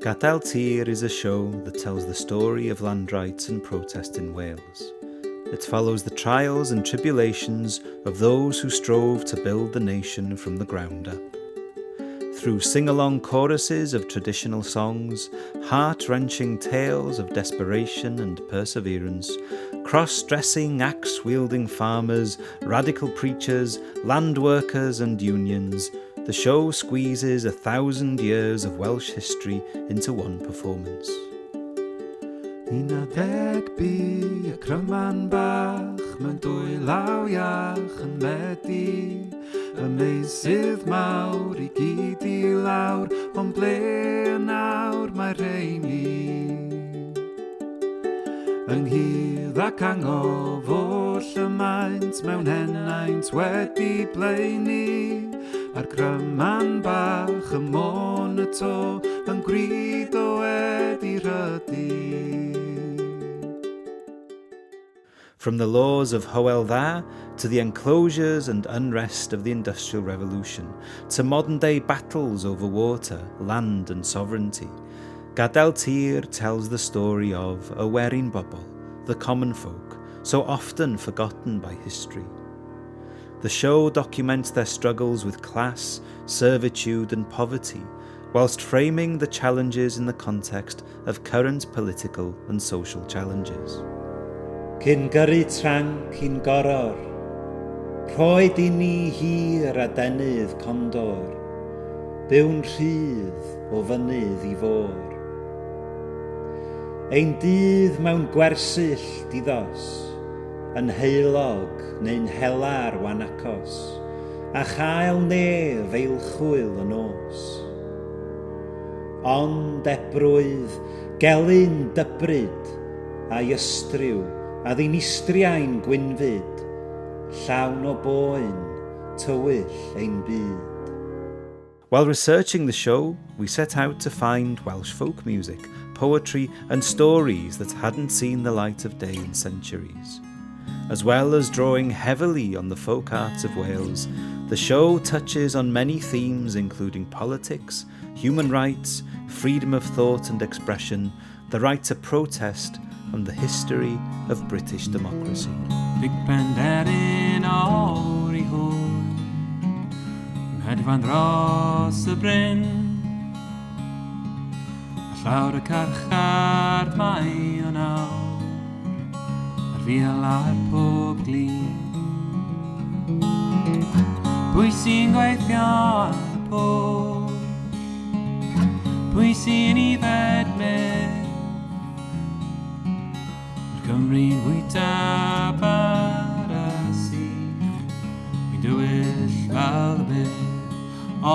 Gadael Tir is a show that tells the story of land rights and protest in Wales. It follows the trials and tribulations of those who strove to build the nation from the ground up. Through sing-along choruses of traditional songs, heart-wrenching tales of desperation and perseverance, cross-dressing, axe-wielding farmers, radical preachers, land workers and unions, the show squeezes 1,000 years of Welsh history into one performance. 11 bu y cryman bach mewn dwy law iach yn medi y meysydd mawr i gyd i lawr, ond ble yn awr mae rheini? Ynghyd ac angof oll y maent mewn henaint wedi blaenu, a'r cryman bach ym môn y to yn gwrido wedi rhydu. From the laws of Hywel Dda to the enclosures and unrest of the Industrial Revolution, to modern-day battles over water, land and sovereignty, Gadael Tir tells the story of y werin bobl, the common folk, so often forgotten by history. The show documents their struggles with class, servitude and poverty, whilst framing the challenges in the context of current political and social challenges. Cyn gyrru tranc i'n goror, rhoed i ni hir adenydd condor, byw'n rhydd o fynydd i fôr. Ein dydd mewn gwersyll diddos, yn heulog neu'n hela'r wanacos, a chael nef eilchwyl y nos. Ond ebrwydd, gelyn dybryd, a'i ystryw a ddinistriai'n gwynfyd, llawn o boen, tywyll ein byd. While researching the show, we set out to find Welsh folk music, poetry and stories that hadn't seen the light of day in centuries. As well as drawing heavily on the folk arts of Wales, the show touches on many themes including politics, human rights, freedom of thought and expression, the right to protest and the history of British democracy. Big Penderyn o'r i hwyr yn hedfan dros y bryn, a llawr y carchar mae o nawr, a'r fiel ar pob glin. Pwy sy'n gweithio ar y pwll? Pwy sy'n yfed medd? Mae'r Cymry'n bwyta bara sych, mae'n dywyll fel y bydd. O,